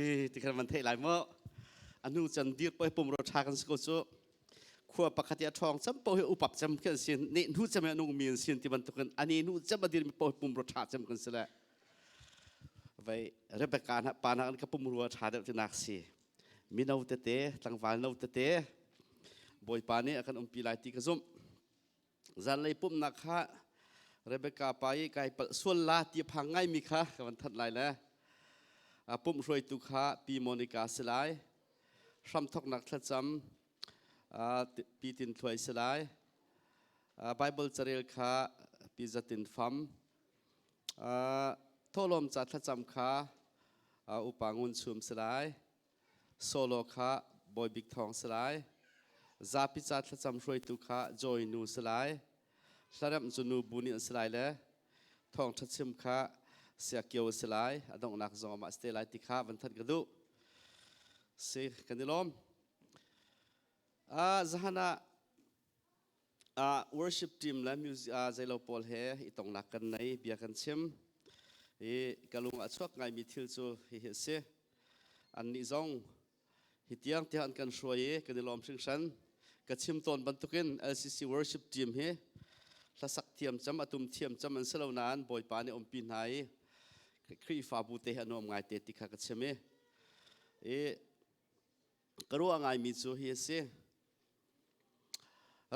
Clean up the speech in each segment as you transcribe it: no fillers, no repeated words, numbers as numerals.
Ti khan van theih lai maw? A hnu can dir poi pum ro tha kan si ko cu. Khua pakhat i a ṭhawng cem paoh hi upap cem khi an si. Ne hnu cem i a nung mi an si ti bantukin a ne hnu cem a dir mi paoh pum ro ṭha cem kan si le. Vai Rebecca hna pa na an ka pum rua ṭha deuh ti nak si. Mino tete, tlangval no tete, Bawipa nih a kan umpi lai ti ka zumh. Zanlei pumhnak kha Rebecca pa i kai palh sual la ti phang ngaimi kha ka van thanh lai le pumh hruaitu kha Pi Monica si lai. Hramthoknak thlacam Pi Tin Thluai si lai. Bible carel kha Pi Zatin Fam. Thawhlawm ca thlacam kha Upa Ngun Chum si lai. Solo kha Bawi Bik Thawng si lai. Zapi ca thlacam hruaitu kha Joy Nu si lai. Hlaremh cu nu bu nih an si lai le thawngṭha chim kha Sia Kio si lai. A donghnak zong amah si te lai ti kha van thanh ka duh. Si, kan i lawm. Zahan ah worship team le music zeilo pawl he i tongnak kan nei, bia kan chim. I ka lung a chuak ngaimi thil cu hihi a si. Annih zong hi tiang tiang an kan hruai i kan i lawm hringhran. Ka chim tawn bantukin LCC worship team hi hlasak thiam cem, a tum thiam cem an si lo nain Bawipa nih umpi hna i Khrihfabu te hi a nuam ngai te ti kha ka chim i i ka ruah ngaimi cu hi a si.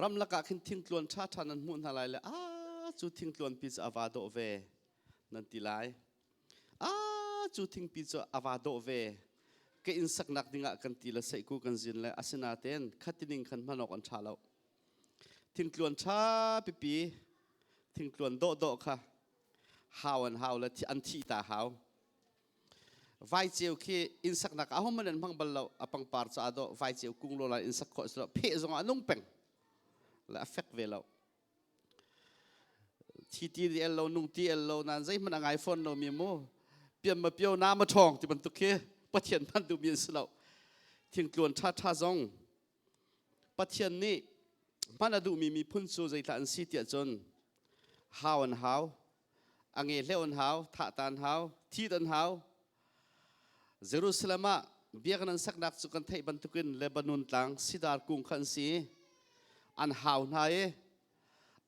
Ramlak ah khin thingtluan ṭhaṭha nan hmuh hna lai le a cu thingtluan pi cu a va dawh ve nan ti lai. A cu thingpi cu a va dawh ve. Ka inn saknak dingah kan ti le seihku kan zin le asinain khatining khan hman awk an ṭha lo. Thingtluan ṭha pipi, thingtluan dawhdawh kha hau an hau le an thih ta hau. Vaiceu khi inn saknak ah ahohmanh an hmang bal lo. A pangpar caah dawh vaiceu kung lawla inn sak khawh si lo. Pheh zong ah a nung peng. Le a fek ve lo. Thi ti el lo, nung ti el lo, nan zeihmanh a ngai fawn lo mi mu. Pian ma pio na ma ṭhawng ti bantuk khi Pathian hman duhmi an si lo. Thingtluan ṭha ṭha zong Pathian nih hman a duhmi miphun cu zeitlah an si tiah cun hau an hau, a nge hleuh an hau, thah ta an hau, thit an hau. Jerusalem ah biakinn an saknak cu kan theih bantukin Lebanon tlang sidar kung kha an si. An hau hna i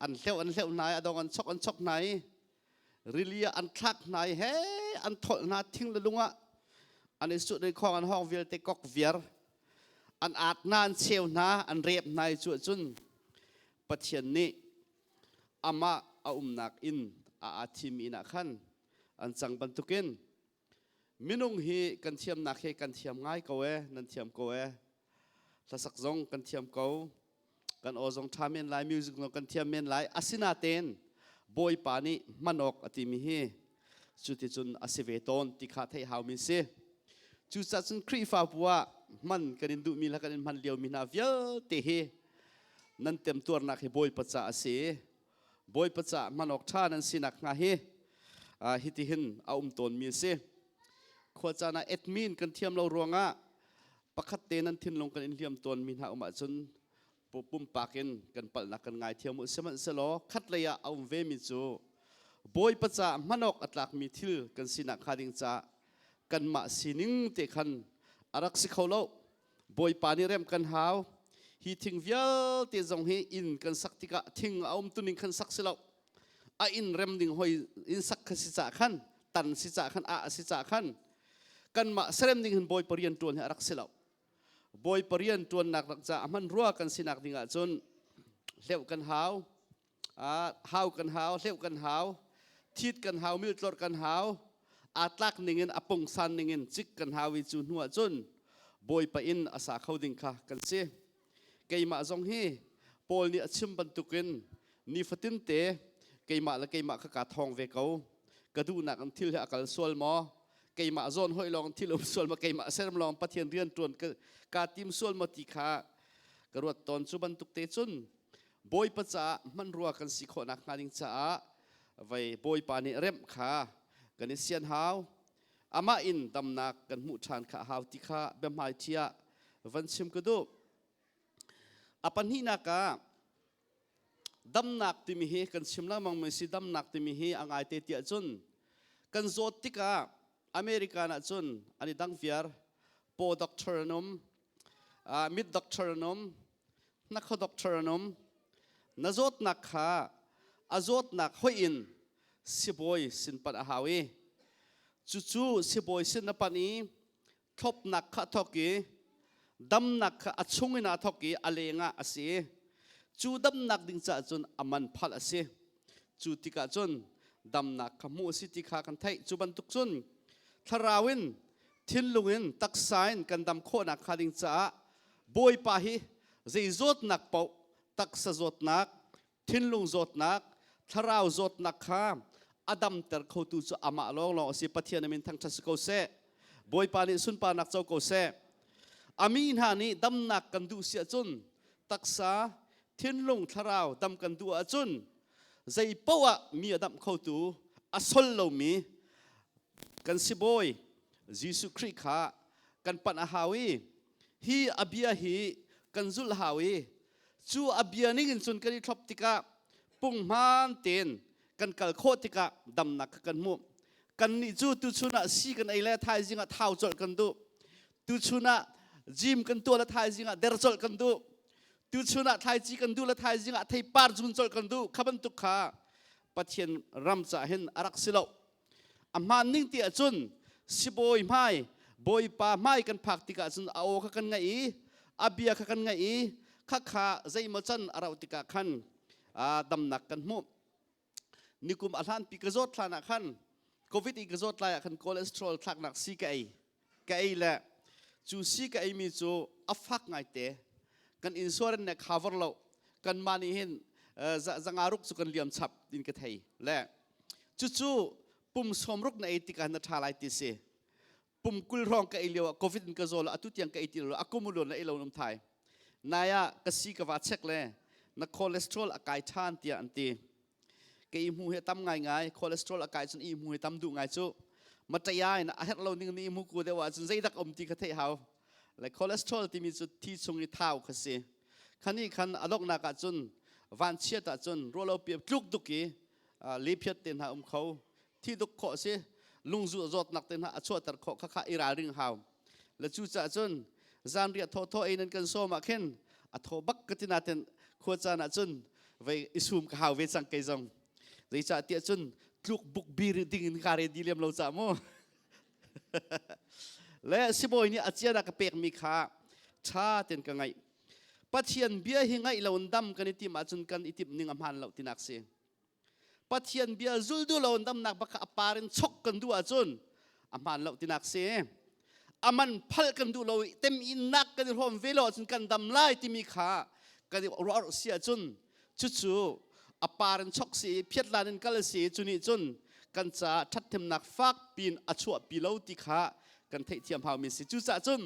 an hleuh an hleuh hna i a dong an chok an chok hna i rili ah an thlak hna i he an tholh hna thing le lung ah an i suh khong an hawng vialte kok viar an aat hna an cheu hna an rep hna i cu cun Pathian nih amah a umnak inn a aa thim inn ah khan an cang bantukin minung hi kan thiamnak hi kan thiam ngai ko e nan thiam ko e hlasak zong kan thiam ko kan aw zong ṭha men lai music zong kan thiam men lai asinaten Bawipa nih hman awk a timi hi cuticun a si ve tawn ti kha theih haumi si. Cucaah cun Khrihfabu ah hman kan in duhmi le kan in hman liomi hna vialte hi nan temtuarnak hi Bawipa ca a si. Bawipa ca hman awk ṭha nan sinak hnga hi hitihin a um tawnmi a si. Khua caan ah admin kan thiam lo ruangah pakhat te nan thinlung kan in hliam tawnmi hna um ahcun pumpak in kan palhnak kan ngaithiam u. Sihmanhsehlaw khatlei ah a um vemi cu Bawipa ca hman awk a tlakmi thil kan sinak hnga ding caah kanmah sining te khan a rak si kho lo. Bawipa nih remh kan hau. Hi thing vialte zong hi inn kan sak tikah thing a um tuning khan sak si lo. A inn rem ding hoi inn sak kha si cah khan tan si cah khan ah si cah khan kanmah serem ding hin Bawipa rian ṭuan hi a rak si lo. Bawipa rian ṭuannak rak ca a hman rua kan sinak ding ahcun hleuh kan hau, hau kan hau, hleuh kan hau, thit kan hau, miltlorh kan hau, aa tlak ningin a pungsan ningin cik kan hau i cu hnu ahcun Bawipa inn a sa kho ding kha kan si. Keimah zong hi Paul nih a chim bantukin nifatin te keimah le keimah kha kaa thawng ve ko. Ka duhnak in thil hi a kal sual maw? Keimah zawn hoi lawng thil um sual maw? Keimah serem lawng Pathian rian ṭuan ka tim sual maw ti kha ka ruat tawn. Cu bantuk te cun Bawipa caah hmanrua kan si khawh nakhnga ding caah vei Bawipa nih remh kha kan i sian hau. Amah in damnak kan hmuh ṭhan kha a hau ti kha biahmaiṭhi ah van chim ka duh. A pahnihnak ah damnak timi hi kan chim lengmang mi si. Damnak timi hi a ngaite tiah cun kan zawt tikah American ah cun an i dang viar. Paw doctor an um, mit doctor an um, hnakhaw doctor an um. Na zawtnak kha a zawtnak hoih in sibawi sin panh a hau i cucu sibawi sin na panh i thlopnak kha a thawk i damnak kha a chung in aa thawk i a leng ah a si i cu damnak ding caah cun a man phalh a si. Cu tikah cun damnak kha hmuh a si ti kha kan theih. Cu bantuk cun thlarau in thinlung in taksa in kan dam khawhnak hnga ding caah Bawipa hi zei zawtnak paoh taksa zawtnak, thinlung zawtnak, thlarau zawtnak kha a damter khotu cu amah lawnglawng a si. Pathian a min thangṭhat si ko seh. Bawipa nih sunparnak co ko seh. A mi hna nih damnak kan duh si ahcun taksa, thinlung, thlarau dam kan duh ahcun zei paoh ah mi a damh khotu a sol lomi kan sibawi Jesuh Khrih kha kan panh a hau i hi a bia hi kan zulh hau i cu a bia ning in cun kan i thlop tikah punghman tein kan kal khawh tikah damnak kha kan hmuh. Kannih cu tuchun ah si kan ei le thaizing ah thau colh kan duh. Tuchun ah gym kan tuah le thaizing ah der colh kan duh. Tuchun ah thlaici kan duh le thaizing ah theipar zun colh kan duh. Kha bantuk kha Pathian ram cah hin a rak si lo. A hmaan ning ti ahcun sibawi hmai, bawipa hmai kan phak tikah cun a aw kha kan ngaih i a bia kha kan ngaih i khakha zeimaw can a rauh tikah khan damnak kan hmuh. Nikum a hlanpi ka zawt hlan ah khan COVID i ka zawt lai ah khan cholesterol thlaknak si ka ei. Ka ei le cu si ka eimi cu a fak ngaite. Kan insurance ne cover lo. Kanmah nih hin zanga ruk cu kan liam chap tin ka thei le cucu pum 60 na ei tikah na ṭha lai ti si. Pum 20 hrawng ka ei lio ah COVID in ka zaw lo, atu tiang ka ei ti lo, a kum ulun na ei lo um thai. Nai ah ka si ka va check le na cholesterol a kai ṭhan tiah an ti. Ka i hmu hi tam ngaingai, cholesterol a kai cun i hmu hi tam duh ngai cu. Mataya in a herh lo ning ni hmu ku deuh ahcun zeidak um ti kha theih hau. Le cholesterol timi cu thi chung i thau kha si. Khani khan a donghnak ahcun vanchiat ahcun rualo pi tluk duk i lephiat te hna um kho. Thi duk khawh si. Lungzu zawtnak te hna a chuahter khawh kha kha i ralring hau. Le cu caah cun zanriah thawthaw ei nan kan sawm ah khin a thaw bak ka ti naten khua caan ah cun vei i sum ka hau ve cang kei zong. Zeicah tiah cun tluk buk bir ding in ka ready lem lo ca mu. Le sibawi nih a cian a ka pekmi kha ṭha ten ka ngaih. Pathian bia hi ngaih lo in dam kan i tim ahcun kan i timh ning a hmaan lo tinak si. Pathian bia zul duh lo in damnak bak kha a par in chok kan duh ahcun a hmaan lo tinak si. A man phalh kan duh lo i tem innak kan i hrawm ve lo ahcun kan dam lai timi kha kan i ruah si ahcun cucu a par in chok si i phiatlan in kal si i cu nih cun kan caah ṭhatthemnak fak piin a chuahpi lo ti kha kan theihthiam haumi si. Cucaah cun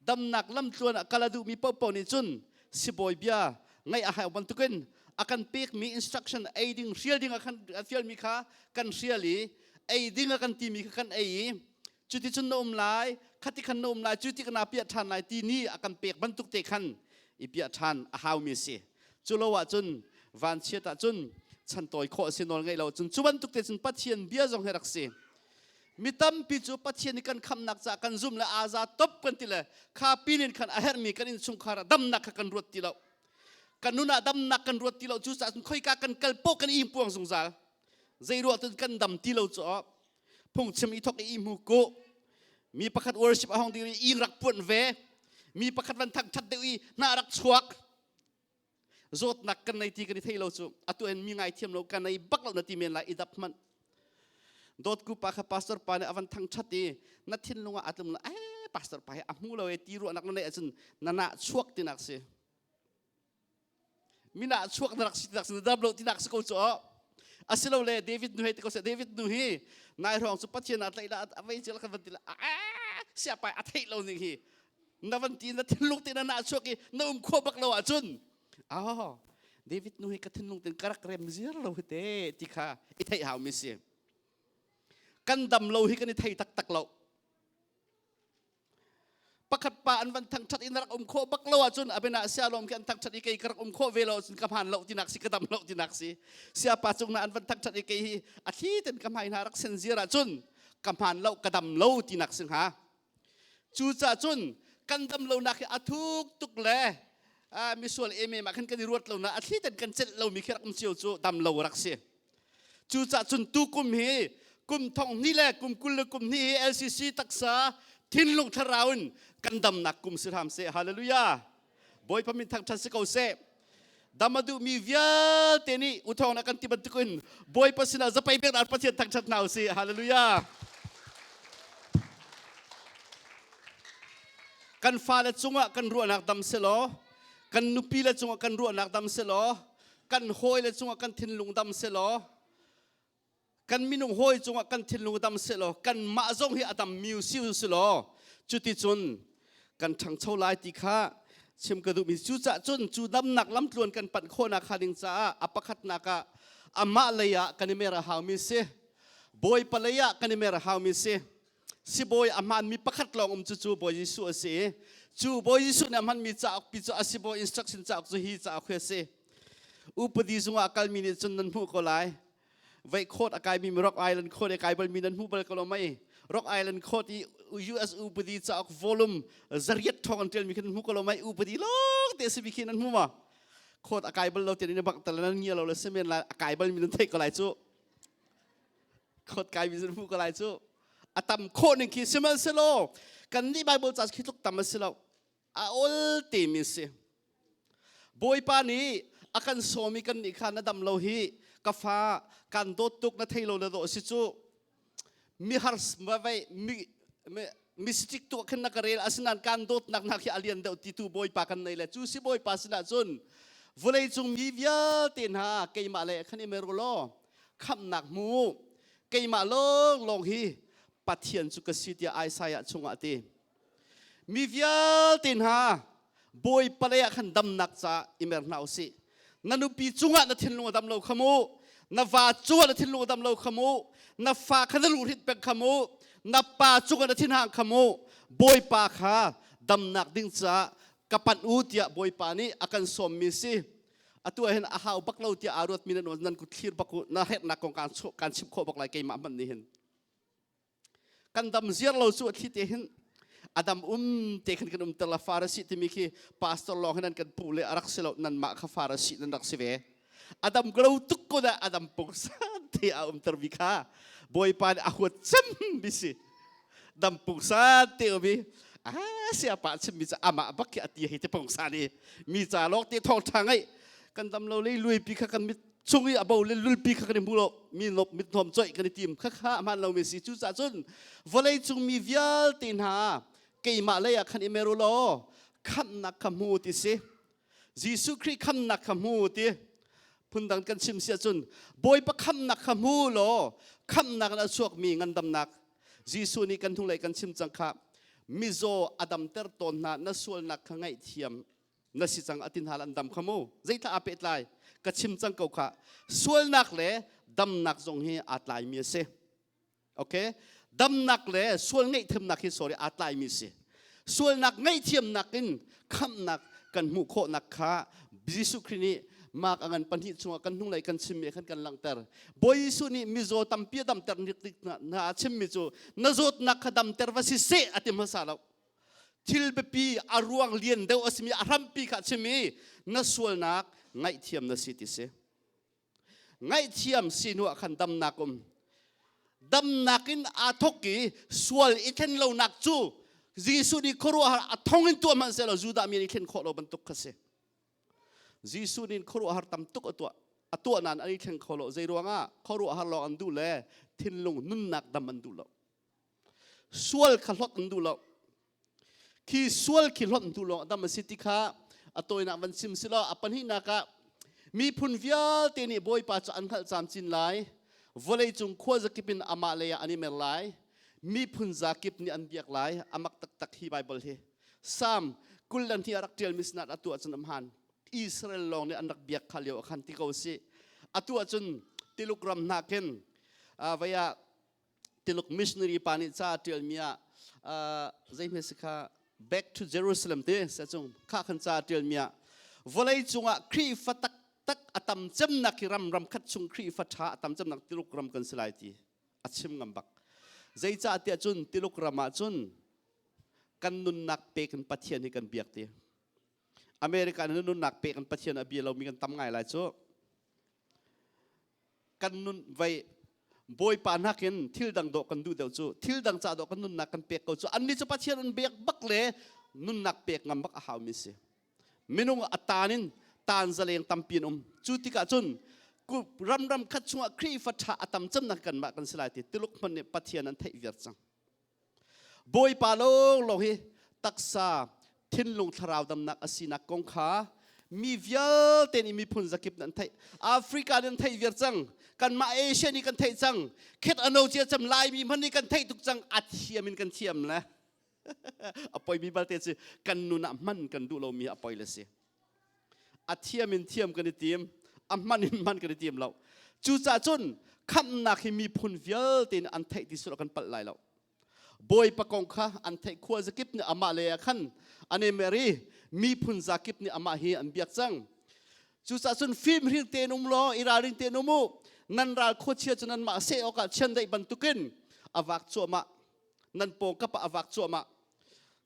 damnak lamtluan ah kal a duhmi paohpaoh nih cun sibawi bia ngaih a hau bantukin a kan pekmi instruction ei ding hrial ding a kan fialmi kha kan hrial i ei ding a kan timi kha kan ei i cuticun na um lai, khati khan na um lai, cu ti kana piah ṭhan lai ti ni a kan pek bantuk te khan i piah ṭhan a haumi a si. Cu lo ahcun vanchiat ahcun chantawi khawh a si, nawl ngeih lo cun cu bantuk te cun Pathian bia zong hi rak si. Mi tampi cu Pathian nih kan khamnak caah kan zum le aa top kan ti le kha pin in khan a herhmi kan innchungkhar ah damnak kha kan ruat ti lo. Kan nun ah damnak kan ruat ti lo. Cucaah cun khoika kan kal poh kan i puang zungzal. Zei ruah cun kan dam ti lo cu phungchim i thok i hmu ku mi pakhat worship a hong ding i rak puan ve, mi pakhat van thangthat deuh i hna rak chuak, zawtnak kan nei ti kan i thei lo cu. Atu en mi ngai thiam lo kan nei bak lo na ti men lai, i dap hmanh. Dawtku pa kha pastor pa nih a van thangthat i na thinlung ah atlum lo eh, pastor pa hi a hmu lo e ti ruahnak na neih ahcun na nah chuak tinak si, mina chuak na rak si tinak si, na dam lo tinak si ko cu. Asilole David nu hei ti ko seh. David nu hi nai hrawng cu Pathian ah tlaih la a vei cil kan van ti la siapai a theih lo ning hi na van ti, na thinlung te na nah chuak i na um khawh bak lo ahcun oh, David nu hi ka thinlung ten ka rak rem ziar lo hi te ti kha i theih hau mi si. Kan dam lo hi kan i thei taktak lo. Pakhat pa an van thangthat in rak um khawh bak lo ahcun abena sia lom khi an thangthat i kei ka rak um khawh ve lo ahcun ka hmaan lo tinak si, ka dam lo tinak si. Sia pa cung na an van thangthat i kei hi a thli ten ka hmai hna rak sen ziar ahcun. Ka hmaan lo, ka dam lo tinak si hnga. Cucaah cun kan dam lonak hi a thuk tuk le misual emem ah khan kan i ruat lo na a thli ten kan celh lomi khi rak um cio cu dam lo rak si. Cucaah cun tukum hi kum thong hnih le kum 20 le kum hnih hi LCC taksa thinlung thlarau in kan damnak kum si hram seh. Hallelujah. Bawipa min thangṭhat si ko seh. Dam a duhmi vialte nih uthawng na kan ti bantukin Bawipa sinah zapei bek Pathian thangṭhat hna usih. Hallelujah. Kan fale cungah kan ruahnak dam selaw, kan nupi le cungah kan ruahnak dam selaw, kan hawile cungah kan thinlung dam selaw, kan minung hawi cungah kan thinlung dam selaw kanmah zong hi a dam mi si selaw cuticun kan ṭhangcho lai ti kha chim ka duhmi cucah cun cu damnak lamtluan kan panh khawhnak hnga ding caah a pakhatnak ah amah lei ah kan i mer a haumi si Bawipa lei ah kan i mer a haumi si. Sibawi a hmaanmi pakhat lawng um cu cu Bawi Jesuh a si i cu Bawi Jesuh nih a hmanmi cauk pi cu a sibawi instruction cauk cu hi cauk hi a si. Upadi zung ah a kalmi nih cun nan hmuh ko lai. Veih court a kaimi Rock Island court i kai balmi nan hmu bal ko lo mei? Rock Island court i US upadi cauk volume 800 thong an ṭialmi khi nan hmu ko lo mei? Upadi lawng te a simi khi nan hmu ma? Court a kai bal lo tian in bak tal nan ngia lo le simen lai a kai balmi nan theih ko lai cu. Court kai mi nan hmu ko lai cu. A tam khawh ning khi sihmanhsehlaw kan nih Bible ca khi tluk tam a si lo. A ol te mi si. Bawipa nih a kan sawm i kannih kha na dam lo hi ka fa kan dawt tuk na thei lo na dawh si cu mi har vei mi mistik tuah khin na ka rel asinain kan dawtnak nak hi a lian deuh ti tu Bawipa kan nei le cu si Bawipa sinah cun vawlei cung mi vialte hna keimah le khan i mer law khamhnak hmu keimah lawng lawng hi Pathian cu ka si tiah Isaiah chungah a ti. Mi vialte hna Bawipa lei ah khan damnak ca i mer hna usih. Na nupi cungah na thinlung a dam lo kha mu. Na va cungah na thinlung a dam lo kha mu. Na fa kha na luhrit peng kha mu. Na pa cungah na thinhang kha mu. Bawipa kha damnak ding caah ka panh u tiah Bawipa nih a kan sawmmi si. Atu ah hin a hau bak lo tiah aa ruatmi nan nan kut thlir bak u. Na herhnak kong kaan chimh khawh bak lai keimah hmanh nih hin. Kan dam ziar lo cu a thli te hin a dam um te khan kan um ter la. Farasi timi khi pastor lawng hin an kan puh le a rak si lo. Nanmah kha Farasi nan rak si ve. A dam glo tuk ko dah a dam pungsan te a um ter mi kha Bawipa nih a huat cem mi si. Dam pungsan te um i a sia pa chim mi cu amah bak khi a ti hei te pungsan i mi ca lawk te thawng ṭha ngai kan dam lo lei lui pi kha kan mit chung i a bo le lulpi kha kan i hmu lo mi nop mit hnawm coih kan i tim kha kha a hmaan lomi si. Cucaah cun vawlei cung mi vialte hna keimah lei ah khan i mer u law khamhnak kha hmu ti si. Jesuh Khrih khamhnak kha hmu ti. Phundang kan chim si ahcun Bawipa khamhnak kha hmu law khamhnak in a chuakmi ngandamnak. Jesuh nih kan hnulei kan chim cang kha mizaw a damter tawn hna na sualnak kha ngaihthiam na si cang atin hal an dam kha mu. Zeithla aa pehtlai ka chim cang ko kha. Sualnak le damnak zong hi aa tlaimi a si. Okay, damnak le sual ngaihthiamnak hi sorry aa tlaimi si. Sualnak ngaihthiamnak in khamhnak kan hmuh khawhnak kha Jesuh Khrih nih Mark a ngan pahnih chungah kan hnunglei kan chimmi khan kan langhter. Bawi Jesuh nih mizaw tampi a damter hna a chimmi cu na zawtnak kha damter va si seh a ti hmasa lo. Thil biapi a ruang lian deuh a simi a hrampi kha a chim i na sualnak ngaihthiam na si ti si. Ngaihthiam si hnu ah khan damnak um. Damnak in aa thawk i sual i thlen lonak cu Jesuh nih khuaruahhar a thong in tuah hmanh sehlaw Judah mi nih thlen khawh lo bantuk kha si. Jesuh nih khuaruahhar tam tuk a tuah. A tuah nain an i thleng kho lo. Zei ruangah? Khuaruahhar lawng an duh le thinlung nunnak dam an duh lo. Sual kha hlot an duh lo. Khi sual khi hlot an duh lo dam a si ti kha a tawinak van chim si law a pahnihnak ah miphun vialte nih Bawipa cu an hngalh camcin lai. Vawleicung khuazakip in amah lei ah an i mer lai. Miphun zakip nih an biak lai. A mak taktak hi Bible hi. Psalm 22 a rak ṭialmi sinah atu ahcun a hmaan. Israel lawng nih an rak biak kha lio ah khan ti ko si. Atu ahcun Tiluk ram hna khin vei ah Tiluk missionary pa nih ca a ṭialmi ah zeihme si kha Back to Jerusalem ti se cung kha khan ca a ṭialmi ah vawlei cungah Khrihfa taktak a tam cemnak hi ram ram khat chung Khrihfa ṭha a tam cemnak Tiluk ram kan si lai ti a chim ngam bak. Zeicah tiah cun Tiluk ram ah cun kan nunnak pek in Pathian hi kan biak ti. America in nunnak pek in Pathian a bia lomi kan tam ngai lai cu. Kan nun vei Bawipa nakin thil dang dawh kan duh deuh cu thil dang ca dawh kan nunnak kan pek ko cu annih cu Pathian an biak bak le nunnak pek ngam bak a haumi si. Minung a taan in taan zaleng tampi an um. Cu tikah cun ram ram khat chungah Khrihfa ṭha a tam cemnak kanmah kan si lai ti Tuluk hmanh nih Pathian an theih viar cang. Bawipa lawnglawng hi taksa thinlung thlarau damnak a sinak kong kha mi vialte nih miphun zakip nan theih. Africa nih an theih viar cang. Kanmah Asia nih kan theih cang. Khet ano cia cem Laimi hmanh nih kan theih tuk cang. A thiam in kan thiam le. A poimi balte cu kan nun ah hman kan duh lomi a poi le si. A thiam in thiam kan i tim, a hman in hman kan i tim lo. Cucaah cun khamhnak hi miphun vialte nih an theih ti sual kan palh lai lo. Bawipa kong kha an theih khua zakip nih amah le ah khan an i mer i miphun zakip nih amah hi an biak cang. Cucaah cun fimhring tein um law i ralring tein um u. Nan ral khuachia cu nanmah seh awkah chiandeih bantukin a vak cuahmah. Nan pawngkap ah a vak cuahmah.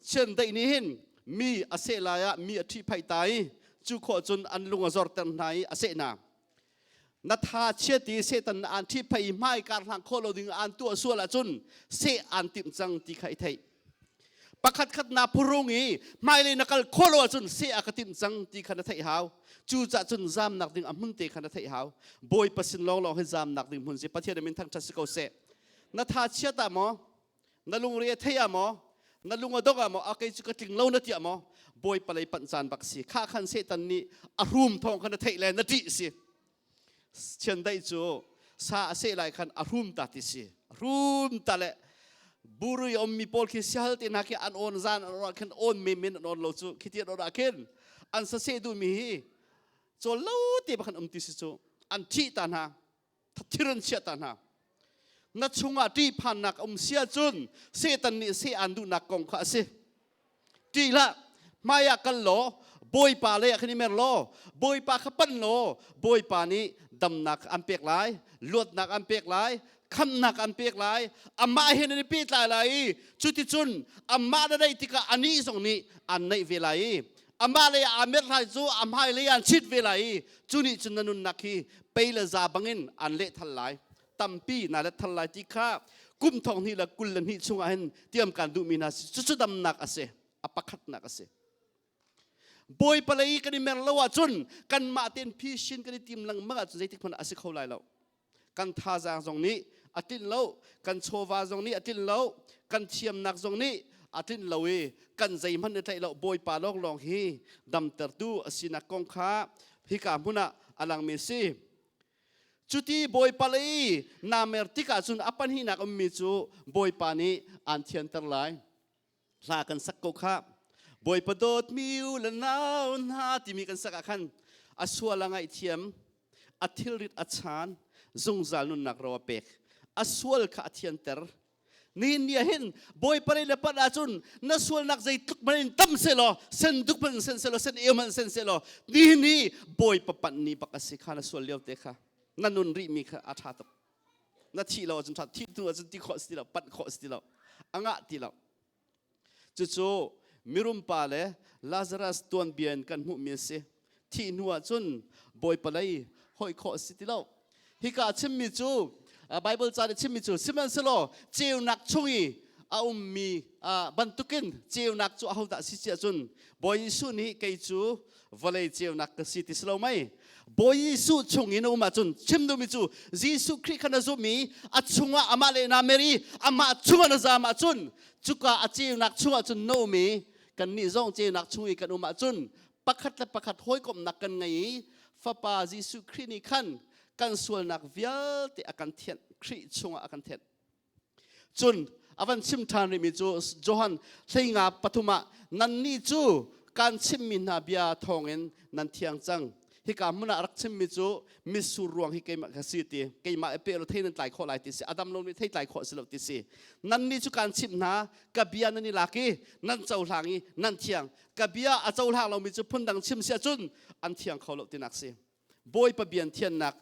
Chiandeih nih hin mi a seh lai ah mi a ṭhihphaih ta i cu khawh cun an lung a zorter hna i a seh hna. Na tha chiat i Satan na aan ṭhihphaih i hmai kar hlang khawh lo ding aan tuah sual ahcun seh aan timh cang ti kha i theih. Pakhat khat naa phurung i hmailei na kal khawh lo ahcun seh a ka timh cang ti kha na theih hau. Cucaah cun zamnak ding a hmun te kha na theih hau. Bawipa sin lawnglawng hi zamnak ding hmun si. Pathian min thangṭhat si ko seh. Na tha chiat ah maw Na lungre a thei ah maw? Na lung a dong ah maw? A kei cu ka tling lo na tiah maw? Bawipa lei panh caan bak si. Kha khan Satan nih a hrum thawng khan a theih le na ṭih si. Chiandeih cu sa a seh lai khan a hrum ta ti si. Hrum ta le burui ummi pawl khi siahal te hna khi an awn zan an awn khan awn men an awn lo cu khi ti an awn ah khin an sa seh duhmi hi cawl lo te bakhan um ti si cu an thih ta hna thir an chiah ta hna na chungah ṭihphannak um si ahcun Satan nih seh aan duhnak kong kha a si ṭih hlah hmaiah kal law Bawipa lei ah khan i mer law Bawipa kha pan law Bawipa nih damnak an pek lai luatnak an pek lai khamnak an pek lai amah he nan i pehtlai lai i cuticun amah na neih tikah anih zong nih an neih ve lai i amah lei ah aa mer lai cu a hmai lei ah an chit ve lai i cu nih cun na nunnak hi pei le za bangin an lehthal lai tampi na lethal lai ti kha kum thong hnih le 22 chungah hin tiam kan duhmi hna si cucu damnak a si a pakhatnak a si Bawipa lei kan i mer lo ahcun kanmah tein phishin kan i tim lengmang ahcun zeitik hmanh a si kho lai lo kan thazaang zong nih a tlinh lo kan chawva zong nih a tlinh lo kan thiamnak zong nih a tlinh lo i kan zeihmanh i tlaih lo Bawipa lawnglawng hi damtertu a sinak kong kha hika hmun ah a langmi si cuti Bawipa lei naa mer tikah cun a pahnihnak ummi cu Bawipa nih aan thianter lai hla kan sak ko kha Bawipa dawtmi u le nau hna timi kan sak ah khan a sual a ngaihthiam a thilrit a chaan zungzal nunnak ro a pek a sual kha a thianter nihin ni ah hin Bawipa lei le pat ahcun na sualnak zeitluk hmanh in tam selaw sen duk hmanh in sen selaw sen eu hmanh sen selaw nihin ni Bawipa panh ni bak a si kha na sual lio te kha na nun rih mi kha a ṭha tuk na thih lo ahcun ṭha thih hnu ahcun ti khawh si ti lo panh khawh si ti lo a ngah ti lo cucu mirum pa le Lazarus tuanbia in kan hmuhmi a si thih hnu ahcun Bawipa lei hoih khawh si ti lo hika chimmi cu Bible ca nih chimmi cu sihmanhsehlaw ceunak chung i a ummi bantukin ceunak cu ahodah si si ahcun Bawi Jesuh nih kei cu vawlei ceunak ka si ti si lo mei Bawi Jesuh chung in a um ahcun chim duhmi cu Jesuh Khrih kha na zumh i a chungah amah le na mer i amah chungah na zam ahcun cuka a ceunak chungah cun na um i kannih zong ceunak chung i kan um ahcun pakhat le pakhat hawikomhnak kan ngei i Fapa Jesuh Khrih nih khan kan sualnak vialte a kan thianh Khrih chungah a kan thianh Cun a van chim ṭhan rihmi cu Johan hleinga pathum ah nannih cu kaan chimmi hna bia thawngin nan thiang cang. Hika hmun ah rak chimmi cu mitsur ruang hi keimah ka si ti keimah i peh law thei nan tlai khawh lai ti si adam lo nih thei tlai khawh si lo ti si nannih cu kaan chimh hna ka bia nan i lak i nan cohlang i nan thiang ka bia a cohlang lomi cu phundang chim si ahcun an thiang kho lo tinak si Bawipa bian thiannak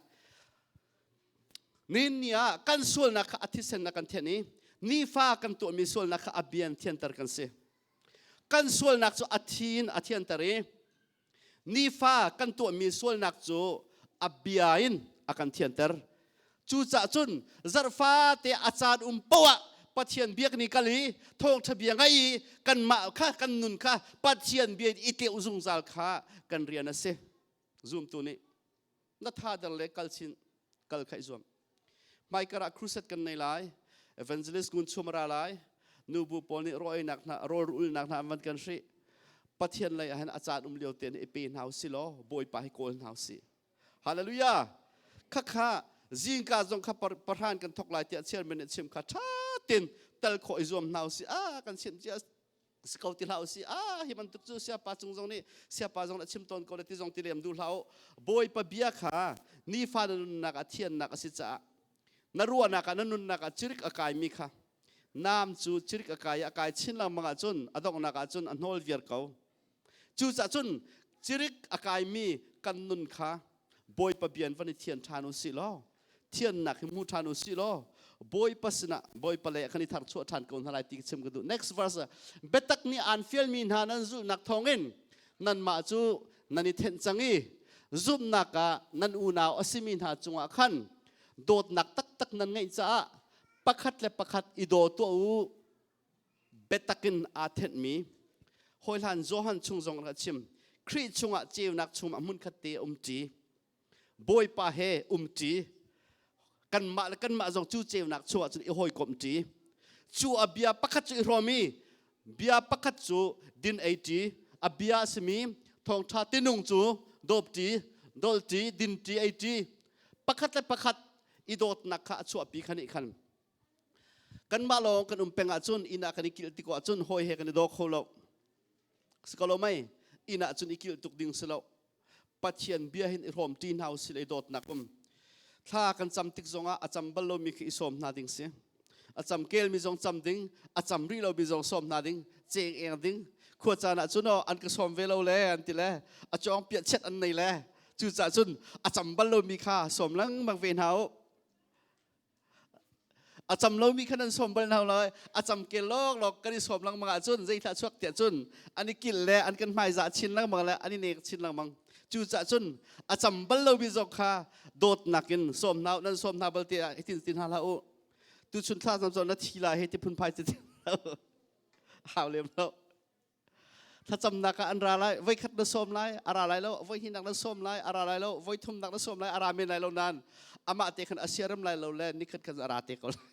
Nihin ni ah kan sualnak kha a thisen a kan thianh i Nifa kan tuahmi sualnak kha a bia in thianter kan si. Kan sualnak cu a thi in a thianter i nifa kan tuahmi sualnak cu a bia in a kan thianter. Cucaah cun zarhfa te a caan um poah Pathian biak ni kal i thawngṭha bia ngai i kanmah kha kan nun kha Pathian bia in i tleuh zungzal kha kan rian a si. Zumtu nih na thader le kal chin kal kha i zuam. Hmaikar ah crusade kan nei lai. Evangelist Ngun Chum a ra lai. Nubu pawl nih rawinak hna rawl ulnak hna an van kan hrih. Pathian lei ah hin a caan um lio tein i pe hna usih law Bawipa hi kawl hna usih. Hallelujah! Khakha zingka zong kha pahran kan thok lai tiah chairman nih chim kha ṭha tein tel khawh i zuam hna usih. Ah kan chimh cia si ko ti hlah usih. Ah hi bantuk cu siapa cung zong nih siapa zong nih chim tawn ko le ti zong ti lem duh hlah u. Bawipa bia kha nifa na nunnak ah thiannak a si caah na ruahnak ah na nunnak ah cirik a kaimi kha naam cu cirik a kai a kai chin lengmang ahcun a donghnak ahcun a hnawl viar ko. Cucaah cun cirik a kaimi kan nun kha Bawipa bian van i thian ṭhan u sih law thiannak hi hmu ṭhan u sih law Bawipa sinah Bawipa le kan i tharchuah ṭhan ko hna lai ti chim ka duh. Next verse biatak nih aan fialmi hna nan zulhnak thawngin nanmah cu nan i thenh cang i zumhnak ah nan unau a simi hna cungah khan dawtnak taktak nan ngeih caah pakhat le pakhat i daw tuah u biatak in aa thenhmi hawihlan Johan chung zong a chim Khrih chungah ceunak chungah hmunkhat te umṭi Bawipa he umṭi kanmah le kanmah zong cu ceunak chungah cun i hawikomhṭi cu a bia pakhat cu i hrawm i bia pakhat cu din ei ṭi a bia a simi thawngṭha tinung cu dawpṭi dolṭi dinṭi ei ṭi pakhat le pakhat i dawtnak kha a chuahpi kha nih khan Kanmah lawng kan um peng ahcun inn ah kan i kilh tik ahcun hawi he kan i daw kho lo. Si ko lo mei? Inn ah cun i kilh tuk ding si lo. Pathian bia hin i hrawm ṭi hna usih le i dawtnak um. Thla kan cam tik zongah a cam bal lomi khi i sawm hna ding si. A cam kelmi zong cam ding, a cam rih lomi zong sawm hna ding, ceng eng ding. Khua caan ah cun aw an ka sawm ve lo le an ti le a cawng piah chet an nei le cucaah cun a cam bal lomi kha sawm lengmang ve hna u. A cam lomi kha nan sawm bal hna lai. A cam kel lawk kan i sawm lengmang ahcun zeithlah chuak tiah cun an i kilh le an kan hmaizah chin lengmang le an i nek chin lengmang. Cucaah cun a cam bal lomi zong kha dawtnak in sawm hna nan sawm hna bal tiah i tin ti hna hlah u. Tuchun thla cam na thi lai he ti phunphai ti hau lem lo. Thlacamnak ah an ra lai, voikhat na sawm lai, a ra lai lo, voi hnihnak na sawm lai, a ra lai lo, voi thumnak na sawm lai, a ra men lai lo nain amah te khan a siarem lai lo le nikhat khan a ra te ko lai.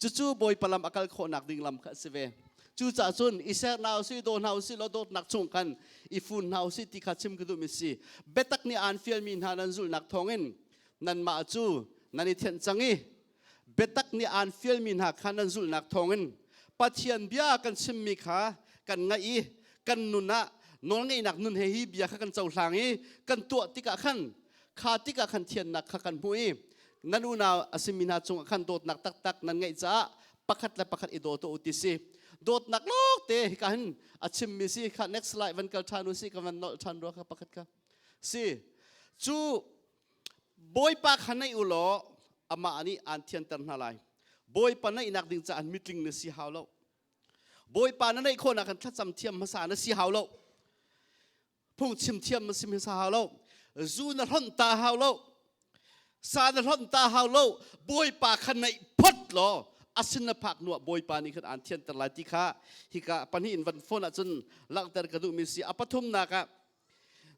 Cucu Bawipa lam a kal khawhnak ding lam kha a si ve. Cucaah cun i ser hna usih, daw hna usih law dawtnak chung khan i fun hna usih ti kha chim ka duhmi si. Biatak nih aan fialmi hna nan zulhnak thawngin nanmah cu nan i thianh cang i biatak nih aan fialmi hna kha nan zulhnak thawngin Pathian bia kan chimmi kha kan ngaih i kan nun ah nawlngeihnak nun he hi bia kha kan cohlang i kan tuah tikah khan kha tikah khan thiannak kha kan hmuh i nan unau a simi hna cungah khan dawtnak taktak nan ngeih caah pakhat le pakhat i daw tuah u ti si dawtnak lawng te hika hin a chimmi si kha next slide van kal ṭhan u si ka van nolh ṭhan rua kha pakhat kha si cu Bawipa kha naih u law amah nih aan thianter hna lai. Bawipa naihnak ding caah mitling na si hau lo. Bawipa na naih khawhnak kan thlacam thiam hmasa na si hau lo. Phungchim thiam na si hmasa hau lo. Zu na hlonh ta hau lo. Sa na hlonh ta hau lo. Bawipa kha naih phot law a sin na phak hnuah Bawipa nih khan aan thianter lai ti kha hika pahnih in van phone ahcun langhter ka duhmi si. A pathumnak ah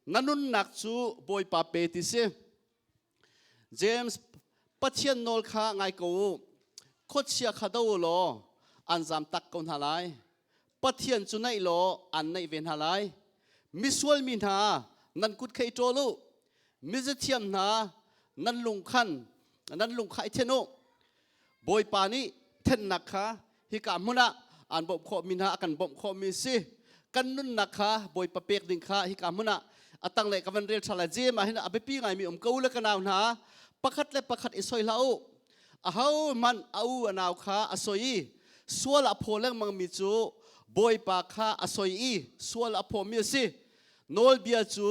Na nunnak cu Bawipa pe ti si. James Pathian nawl kha ngai ko u. Khuachia kha do u law an zam tak ko hna lai. Pathian cu naih law an naih ve hna lai. Misual mi hna nan kut kha i ṭawl u. Mizathiam hna nan lung khan nan lung kha i then u. Bawipa nih thennak kha hika hmun ah aan bawmh khawhmi hna a kan bawmh khawhmi si. Kan nunnak kha Bawipa pek ding kha hika hmun ah a tanglei ka van rel ṭhan lai. Jem ah hin a biapi ngaimi um ko u le ka nau hna pakhat le pakhat i soi hlah u. Ahohmanh a u a nau kha a soi i sual a phaw lengmangmi cu Bawipa kha a soi i sual a phawmi a si. Nawlbia cu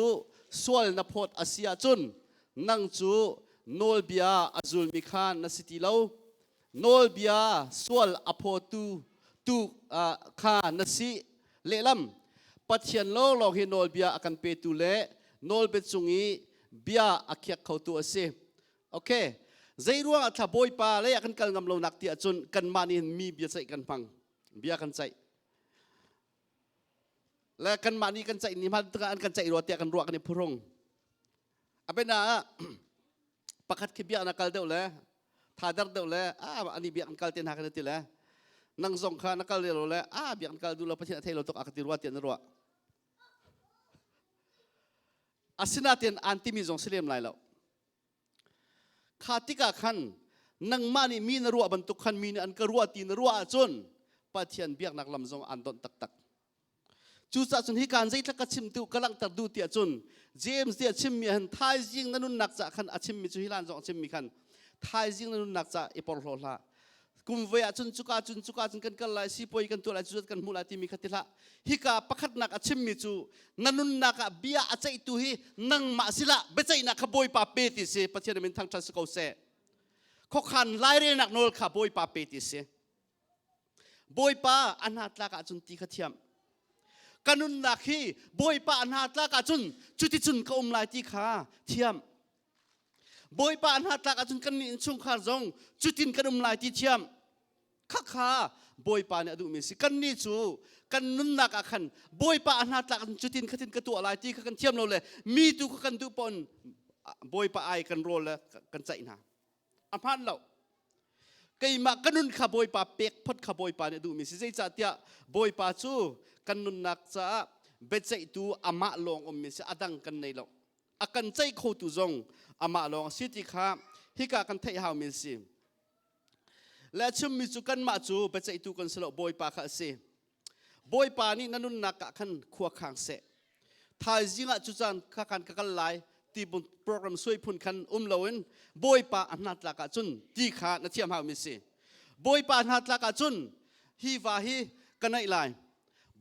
sual na phawt a si ahcun nang cu nawlbia a zulmi kha na si ti lo. Nawlbia sual a phawtu tu kha na si. Lehlam Pathian lawnglawng hi nawlbia a kan petu le nawlbia cung i bia a khiak khotu a si. Okay. Zei ruang ah thla Bawipa lei ah kan kal ngam lo nak ti ahcun kanmah nih hin mi bia ceih kan hmang. Bia kan ceih. Le kanmah nih kan ceih ni hmanh an kan ceih rua tiah kan ruah kan i phurung. Abena ah pakhat khi bia na kal deuh le thadar deuh le a ani bia kan kal te hna kan ti le nang zong kha na kal lo le a bia kan kal du lo Pathian a thei lo tuk a ka ti rua tiah na ruah. Asinain an timi zong si lem lai lo. Kha tikah khan nangmah nih mi na ruah bantuk khan mi nih an ka ruah ti na ruah ahcun Pathian biaknak lam zong an donh taktak. Cucaah cun hi kaan zeitlak ka chim tu ka langhter duh tiah cun James nih a chimmi han thaizing na nunnak ca khan a chimmi cu hi lan zong a chimmi khan thaizing na nunnak ca i porhlaw hlah. Kum voi ahcun cuka cun cuka cun kan kal lai sipuai kan tuah lai cu kan hmuh lai timi kha ti hlah. Hika pakhatnak a chimmi cu na nunnak ah bia a ceihtu hi nangmah sila biaceihnak kha Bawipa pe ti si. Pathian min thangṭhat si ko seh. Khuakhan lairelnak nawl kha Bawipa pe ti si. Bawipa a hna tlak ahcun ti kha thiam. Ka nunnak hi Bawipa a hna tlak ahcun cuticun ka um lai ti kha thiam. Bawipa a hna tlak ahcun kan nih innchungkhar zong cutin kan um lai ti thiam. Khakha Bawipa nih a duhmi si. Kannih cu kan nunnak ah khan Bawipa a hna tlak ahcun cutin khatin ka tuah lai ti kha kan thiam lo le mi tu kha kan duh pawn Bawipa ai kan rawl le kan caih hna. A hmaan lo. Keimah ka nun kha Bawipa pek phot kha Bawipa nih a duhmi si. Zeicahtiah Bawipa cu kan nunnak caah biaceihtu amah lawng ummi si. A dang kan nei lo. A kan ceih khotu zong amah lawng a si ti kha hika kan theih haumi a si. Le a chimmi cu kanmah cu biaceihtu kan si lo, Bawipa kha a si. Bawipa nih na nunnak ah khan khua khang seh. Thaizing ah cu caan kha khan ka kal lai ti program suai phun khan um loin Bawipa a hna tlak ahcun ti kha na thiam haumi si. Bawipa a hna tlak ahcun hi va hi ka naih lai.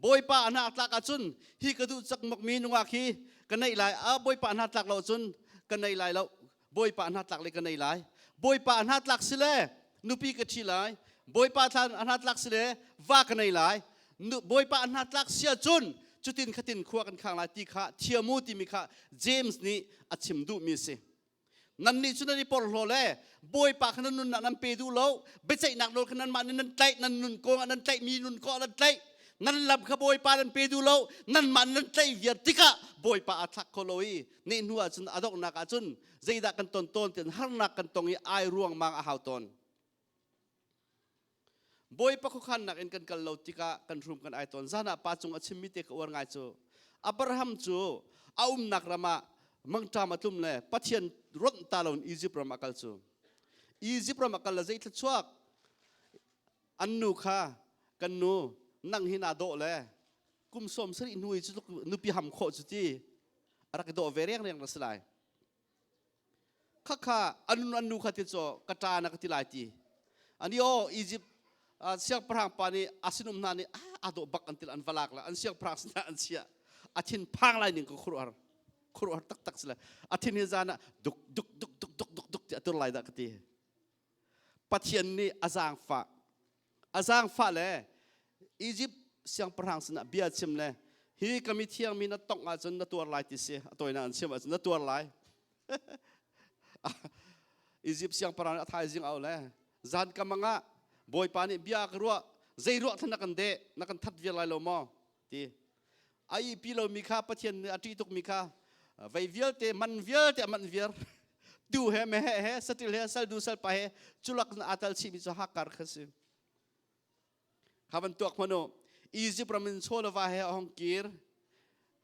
Bawipa a hna tlak ahcun hi ka duh cakmakmi nungak hi ka neih lai. A Bawipa a hna tlak lo cun ka nei lai lo. Bawipa a hna tlak le ka nei lai. Bawipa a hna tlak si le nupi ka ṭhi lai. Bawipa a hna tlak si le va ka nei lai. Bawipa a hna tlak si ahcun cutin khatin khua kan khang lai ti kha thiam u timi kha James nih a chim duhmi a si. Nannih cu nan i porhlaw le Bawipa kha nan nunnak nan pe duh lo, biaceihnak nawl kha nanmah nih nan tlaih, nan nun kong ah nan tlaih, mi nun kong ah nan tlaih. Nan lam kha Bawipa nan pe duh lo, nanmah nan tlaih viar tikah Bawipa aa thlak kho lo i neh hnu ahcun a donghnak ahcun zeidah kan ton tawn tian harnak kan tong i ai ruangmang a hau tawn. Bawipa khuakhannak in kan kal lo tikah kan hrum kan ai tawn. Zan ah pa cung a chimmi te ka uar ngai cu Abraham cu a umnak ram ah mangṭam a tlum le Pathian ronh ta loin Egypt ram a kal cu. Egypt ram a kal le zei thluachuak an nu kha kan nu nang hi naa dawh le kum 70 hnu i cu nupi ham khawh cu ti a rak i dawh ve riangriang na si lai. Khakha an an nu kha ti cu ka ṭa na ka ti lai ti. Ani aw Egypt siangpahrang pa nih a sinum hna nih a dawh bak an til an va lak la an siangpahrang sinah an chiah. A thin phang lai ning ka khuruhar khuruhar taktak si le a thin hi zan ah duk duk duk duk duk duk duk ti a tur lai dah ka ti. Pathian nih a zaangfah a zaangfah le Egypt siangpahrang sinah bia chim le hi ka mithiang mi na tongh ahcun na tuar lai ti si a tawinak an chim ahcun na tuar lai. Egypt siangpahrang nih a thaizing au le zan ka mang ah Bawipa nih bia ka ruah zei ruah thlan na kan deh na kan that vial lai lo maw ti a ihpi lomi kha Pathian nih a ṭih tukmi kha vei vialte man vialte a manh viar tu he meheh he saṭil he saldu salpa he culak in aa tal chihmi cu Hagar kha si kha van tuak hmanh u. Egypt ram in chaw le va he a hong kir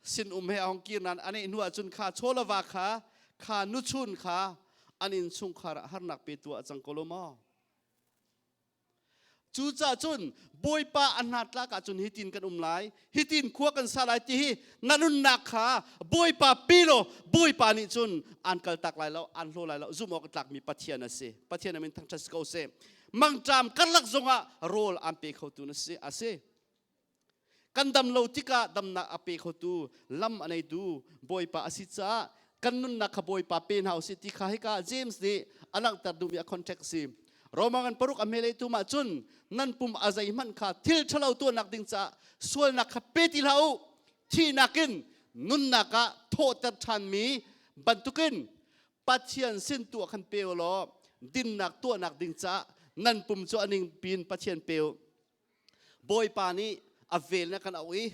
sin um he a hong kir nain a hnu ahcun kha chaw le va kha kha nuchun kha an innchungkhar ah harnak petu ah cang ko lo maw? Cucaah cun Bawipa a hnatlak ahcun hitin kan um lai, hitin khua kan sa lai ti hi na nunnak kha Bawipa pi law Bawipa nih cun aan kaltak lai lo, aan hlaw lai lo. Zumh awk a tlakmi Pathian a si. Pathian a min thangṭhat si ko seh. Mangṭam karlak zongah rawl aan pe khotu na si a si. Kan dam lo tikah damnak a pe khotu, lam a neitu Bawipa a si caah kan nunnak kha Bawipa pe hna usih ti kha hika James nih a langhter duhmi a context si. Roma ngan paruk a hmelei tu mah cun nan pum a zeihmanh kha thil ṭhalo tuahnak ding caah sualnak kha pe ti hlah u. Thihnak in nunnak ah thawhter ṭhanmi bantukin Pathian sin tuah khan pe u law dinnak tuahnak ding caah nan pum cu a ning pin Pathian pe u. Bawipa nih a vel na kan auh i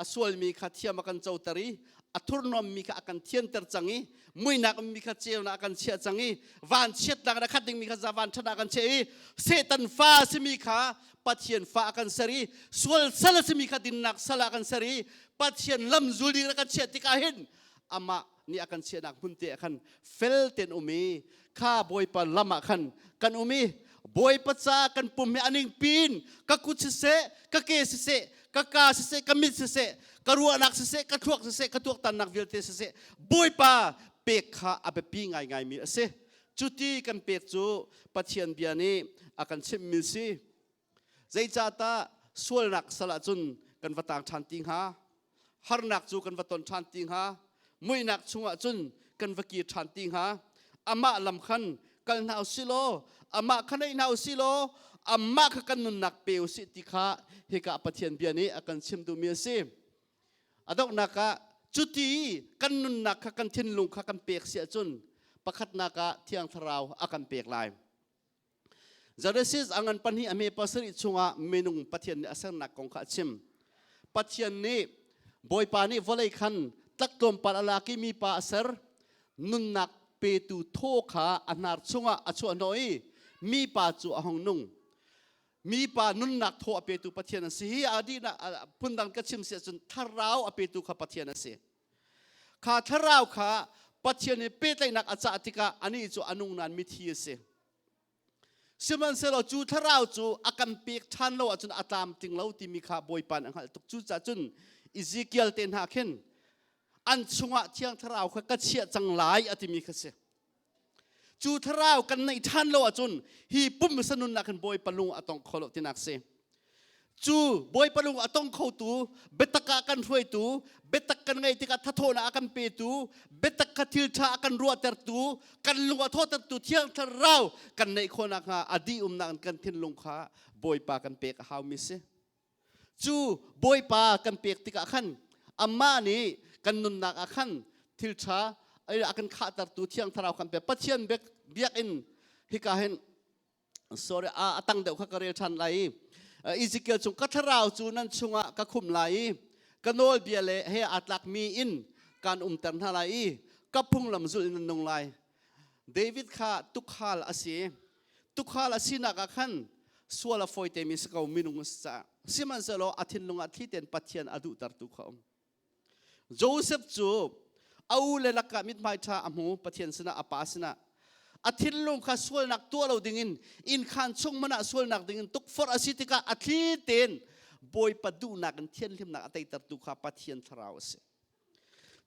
a sualmi kha thiam a kan coter i a thurhnawmmi kha a kan thianter cang i muinak ummi kha ceunak a kan chiah cang i vanchiatnak in a khat dingmi kha vanṭhatnak a kan chiah i Satan fa a simi kha Pathian fa a kan ser i sual sal a simi kha dinnak sal ah a kan ser i Pathian lam zul ding a kan chiah tikah hin amah nih a kan chiahnak hmun te ah khan fel tein um i kha Bawipa lam ah khan kan um i Bawipa ca kan pum hi aning pin ka kut siseh, ka ke siseh, ka ka siseh, ka mit siseh, ka ruahnak siseh, ka thluak siseh, ka tuaktannak vialte siseh, Bawipa pek kha a biapi ngaingaimi a si. Cuti kan pek cu Pathian bia nih a kan chimhmi si. Zeicahdah sualnak sal ahcun kan va tang ṭhan ti hnga? Harnak cu kan va ton ṭhan ti hnga? Muihnak chungah cun kan va kir ṭhan ti hnga? Amah lam khan kal hna u sih law, amah kha naih hna u sih law, amah kha kan nunnak pe u sih ti kha hika Pathian bia nih a kan chim duhmi a si. A donghnak ah cuti kan nunnak kha kan thinlung kha kan pek si ahcun pakhatnak ah Thiang Thlarau a kan pek lai. Genesis a ngan pahnih a hme pasarih chungah minung Pathian nih a sernak kong kha a chim. Pathian nih Bawipa nih vawlei khan tlak tlawmpal a lak i mipa a ser nunnak petu thaw kha a hnar chungah a chuahhnawh i mipa cu a hung nung. Mipa nunnak thaw a petu Pathian a si. Hi a dihnak phundang ka chim si ahcun thlarau a petu kha Pathian a si. Kha thlarau kha Pathian nih pehtlaihnak a cah tikah anih cu a nung nain mithi a si. Sihmanhsehlaw cu thlarau cu a kan pek ṭhan lo ahcun a tlamtling lo timi kha Bawipa nih a hngalh tuk. Cucaah cun Ezekiel te hna khin an chungah Thiang Thlarau kha ka chiah cang lai a timi kha si. Cu thlarau kan neih ṭhan lo ahcun hi pumsa nunnak hin Bawipa lung a tong kho lo tinak si. Cu Bawipa lung a tong khotu, biatak ah kan hruaitu, biatak kan ngeih tikah thathawhnak a kan petu, biatak kha thil ṭha a kan ruahtertu, kan lung a thawhtertu Thiang Thlarau kan neih khawh nakhnga a dih umnak in kan thinlung kha Bawipa kan pek a haumi si. Cu Bawipa kan pek tikah khan amah nih kan nunnak ah khan thil ṭha a kan khahtertu Thiang Thlarau kan pek. Pathian biakinn hika hin sorry a tang deuh kha ka rel ṭhan lai i Ezekiel chung ka thlarau cu nan chungah ka khum lai i ka nawlbia le he aa tlakmi in kaan umter hna lai i ka phunglam zulh in nan nung lai. David kha tukhal a si. Tukhal a sinak ah khan sual a fawitemi si ko minung a si caah. Sihmanhsehlaw a thinlung ah thli tein Pathian a duhtertu kha um. Joseph cu a u le lakah mithmai ṭha a hmu Pathian sinah a pa sinah a thinlung kha sualnak tuah lo dingin innkhan chung hmanh ah sualnak dingin tukforh a si tikah a thli tein Bawipa duhnak in thianhlimnak a teitertu kha Pathian thlarau a si.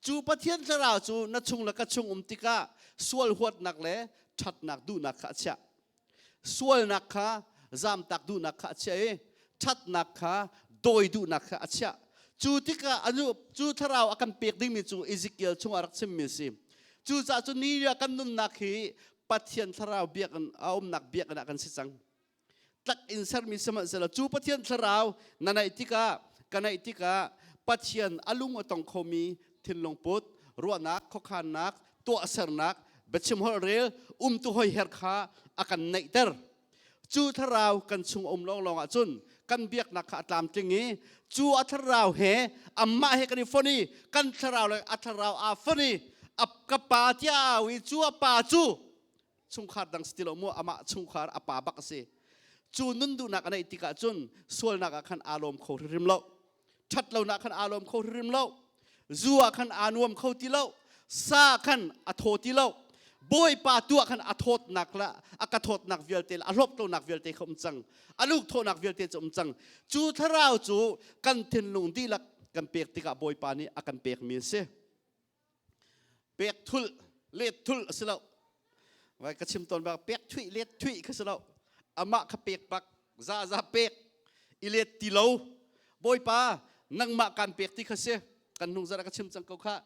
Cu Pathian thlarau cu na chung le ka chung um tikah sual huatnak le ṭhatnak duhnak kha a chiah. Sualnak kha zamtak duhnak kha a chiah i ṭhatnak kha dawi duhnak kha a chiah. Cu tikah anu cu thlarau a kan pek dingmi cu Ezekiel chungah rak chimmi a si. Cucaah cu ni kan nunnak hi Pathian thlarau biakinn a umnak biakinn ah kan si cang. Tlak in sermi sihmanhsehlaw cu Pathian thlarau na naih tikah ka naih tikah Pathian a lung a tong khomi thinlung put, ruahnak, khuakhannak, tuahsernak, biachim holhrel, umtu hoiher kha a kan neihter. Cu thlarau kan chung a um lawnglawng ahcun kan biaknak kha a tlamtling i cu a thlarau he amah he kan i fon i kan thlarau le a thlarau aa fon i a ka pa tiah a au i cu a pa cu chungkhar dang si ti lo mu amah chungkhar a pa bak a si. Cu nun duhnak a neih tikah cun sualnak ah khan aa lawm kho hrimhrim lo. Ṭhatlonak khan aa lawm kho hrimhrim lo. Zu ah khan aa nuam kho ti lo. Sa khan a thaw ti lo. Bawipa tu ah khan a thawtnak le a ka thawtnak vialte le a hlawptlonak vialte kha um cang. A lukthawhnak vialte cu um cang. Cu thlarau cu kan thinlung dihlak kan pek tikah Bawipa nih a kan pekmi a si. Pek thulh, let thulh a si lo. Vai ka chim tawn bak pek thuih let thuih kha si lo. Amah kha pek bak za za pek i let ti lo. Bawipa nangmah kan pek ti kha si. Kan hnung zara ka chim cang ko kha.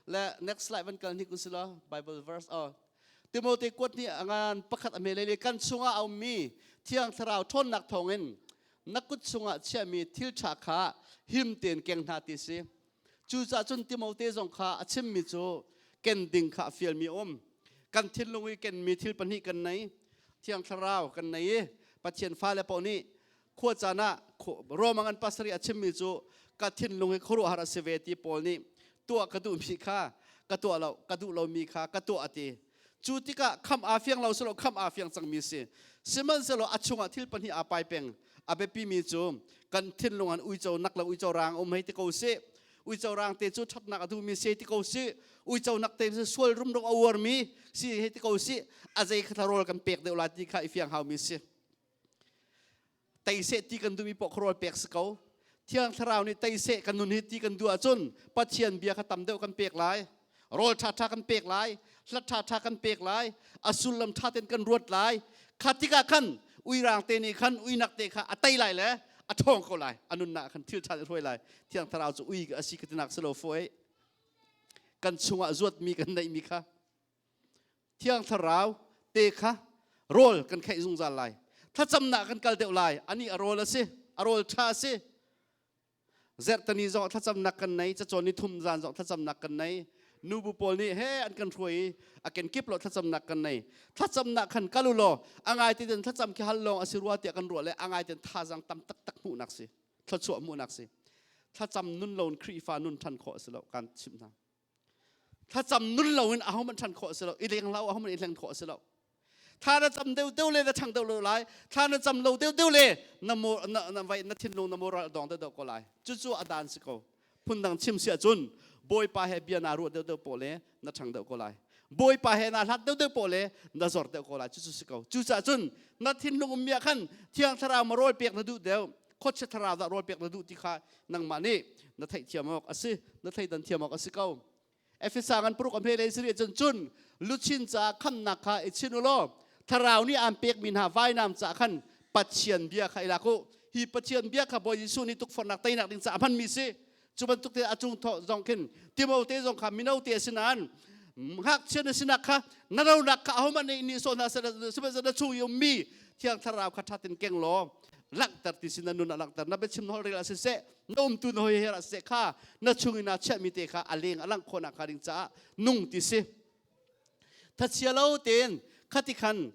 Le next slide van kal hnik usila Bible verse oh. Timote kuat nih a ngan pakhat a hme le kan chungah a ummi Thiang Thlarau ṭhawnnak thawngin na kut chungah chiahmi thil ṭha kha him tein keng hna ti si. Cucaah cun Timote zong kha a chimmi cu ken ding kha a fialmi a um. Kan thinlung i kenmi thil pahnih kan nei. Thiang Thlarau kan nei i Pathian fale paoh nih khua caan ah Rome ngan pasarih a chimmi cu ka thinlung hi khuaruahhar a si ve ti Paul nih tuah ka duhmi kha ka tuah lo ka duh lomi kha ka tuah a ti. Cu tikah khamh aa fiang lo silo khamh aa fiang cangmi si. Sihmanhsehlaw a chungah thil pahnih aa pai peng. A biapimi cu kan thinlung an uico nak le uico rang um hei ti ko sih. Uico rang te cu ṭhatnak a duhmi si ti ko sih. Uico nak te cu sual rumro a uarmi si hei ti ko sih. A zei kha rawl kan pek deuh la ti kha i fiang haumi si. Tei seh ti kan duhmi poh khuarawl pek si ko. Thiang Thlarau nih tei seh kan nun hi ti kan duh ahcun Pathian bia kha tam deuh kan pek lai. Rawl ṭhaṭha kan pek lai, hla ṭhaṭha kan pek lai, a sullam ṭha tein kan ruat lai. Kha tikah khan uirang te nih khan uinak te kha a tei lai le a ṭhawng ko lai. A nunnak khan thil ṭha in hruai lai. Thiang Thlarau cu ui a si ka tinak si lo fawi. Kan chungah zuatmi kan neihmi kha Thiang Thlarau te kha rawl kan kheih zungzal lai. Thlacamnak kan kal deuh lai. Ani a rawl a si. A rawl ṭha a si. Zerhtani zong thlacamnak kan nei, cacawn ni thum zan zong thlacamnak kan nei. Nubu pawl nih he an kan hruai i a kenkip lo thlacamnak kan nei. Thlacamnak khan kal u law a ngai te ten thlacam khi hal lawng a si rua tiah kan ruah le a ngai ten thazang tam taktak hmuhnak si. Thluachuah hmuhnak si. Thlacam nun lo in Khrihfa nun ṭhan khawh a si lo kan chimh hna. Thlacam nun loin ahohmanh ṭhan khawh a si lo. I leng hlah u, ahohmanh i hleng khawh a si lo. Thla na cam deuh deuh le na ṭhang deuh lo lai. Thla na cam lo deuh deuh le na na na vai na thinlung na moral a dong deuh deuh ko lai. Cucu a dan si ko. Phundang chim si ahcun Bawipa he bia naa ruah deuh deuh poh le na ṭhang deuh ko lai. Bawipa he naa hlat deuh deuh poh le na zor deuh ko lai. Cucu si ko. Cucaah cun na thinlung ummi ah khan Thiang Thlarau ma rawl pek na duh deuh khuachia thlarau dah rawl pek na duh ti kha nangmah nih na theihthiam awk a si na thleidan thiam awk a si ko Efesa ngan paruk a hme lei siri cun cun luchin caah khamnak kha i chin u law thlarau nih aan pekmi hna vainam caah khan Pathian bia kha i lak u hi Pathian bia kha Bawi Jesuh nih tukforhnak teinak ding caah hmanmi si cu bantuk te a cung zong khin Timote zong kha mino te a si nain ngakchia na sinak kha na ronak kha ahohmanh nih nih sawh hna sihmanhsehlaw na chung i ummi thiang thlarau kha ṭhatin keng law langhter ti sin na nun a langhter na biachim na holh rel ah siseh na umtu na hoi her ah siseh kha na chung i naa chiahmi te kha a leng a langh khawhnak hnga ding caah nung ti si thachia lo tein khati khan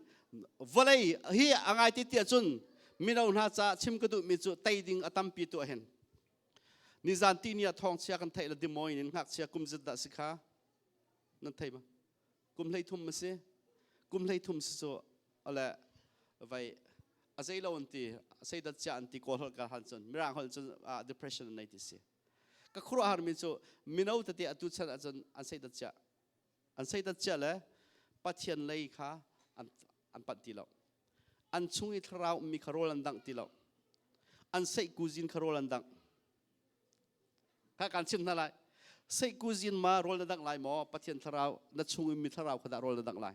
vawlei hi a ngai ti tiah cun mino hna caah chim ka duhmi cu tei ding a tampi tuah hin Nizan tihni ah thawngchia kan theih le Des Moines in ngakchia kum zat dah si kha nan thei ma? Kum 13 a si. Kum 13 si cu ale vai a zei lo an ti sei dat chia an ti kawl holh ka han cun mirang holh cun depression an nei ti si. Ka khuaruahhar mi cu mino tete atu chan ahcun an sei dat chia an sei dat chia le Pathian lei kha an an panh ti lo. An chung i thlarau ummi kha rawl an dangh ti lo. An seihkuzin kha rawl an dangh. Kha kan chim hna lai. Seihkuzin ma rawl na dangh lai maw? Pathian thlarau na chung ummi thlarau kha dah rawl na dangh lai.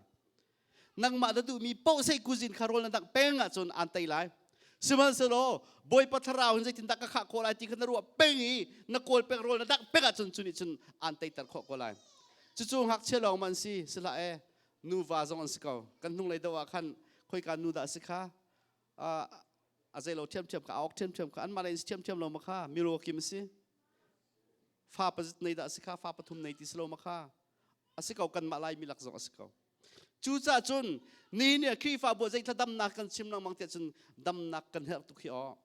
Nangmah na duhmi paoh seihkuzin kha rawl na dangh peng ahcun aan tei lai. Sihmanhsehlaw Bawipa thlarau in zeitindah ka khah khawh lai ti kha na ruah peng i na kawl peng rawl na dangh peng ahcun cu nih cun aan teiter khawh ko lai. Cucu ngakchia lawng ma an si? Si hlah ee. Nuva zong an si ko. Kan hnunglei deuh ah khan khoika nu dah a si kha a zei lo ṭhiamṭhiam kha a awk ṭhiamṭhiam kha anmah lei in si ṭhiamṭhiam lo ma kha miro kim a si. Fa pazit nei dah a si kha fa pathum nei ti si lo ma kha a si ko kanmah Laimi lak zong a si ko. Cucaah cun ni nih Khrihfabu ah zeithla damnak kan chim lengmang tiah cun damnak kan herh tuk hi aw.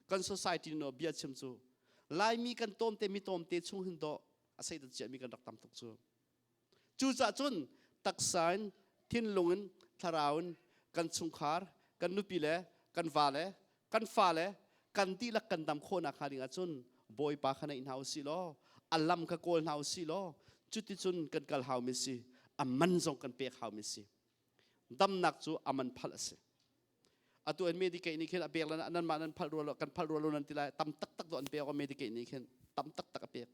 Kan society no bia chim cu Laimi kan tawmte mi tawmte chung hin dawh a sei dat ciami kan rak tam tuk cu. Cucaah cun taksa in, thinlung in, thlarau in kan chungkhar, kan nupi le kan va le kan fa le kan dihlak kan dam khawhnak hnga ding ahcun Bawipa kha naih hna u sih law a lam kha kawl hna u sih law cuticun kan kal haumi si a man zong kan pek haumi si damnak cu a man phalh a si atu an Medicaid nih khin a pek lan nan mah nan phalh rua lo kan phalh rua lo nan ti lai tam taktak do an pek Medicaid nih khin tam taktak a pek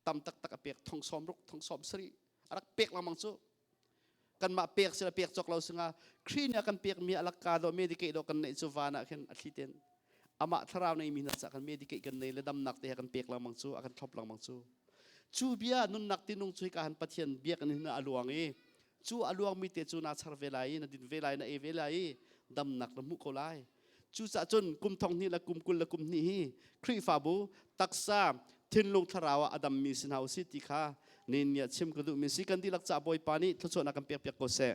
tam taktak a pek thong sawm ruk thong sawm sarih a rak pek lengmang cu kanmah pek sila pek cawk lo singa Khrih nih a kan pek mi alakka do Medicaid do kan neih cu van ah khin a thli ten amah thlarau nei mi hna ca kan Medicaid kan nei le damnak te kan pek lengmang cu a kan thlop lengmang cu cu bia nunnak tinung cu hika han Pathian biak in hin a luang i. Cu a luangmi te cu naa char ve lai i na din ve lai, na ei ve lai i damnak na hmuh ko lai. Cucaah cun kum thong hnih le kum 20 le kum hnih hi Khrihfabu taksa thinlung thlarau ah a dammi si hna usih ti kha nin nih a chim ka duhmi si. Kan dihlak caah Bawipa nih thluachuahnak kan pekpiak ko seh.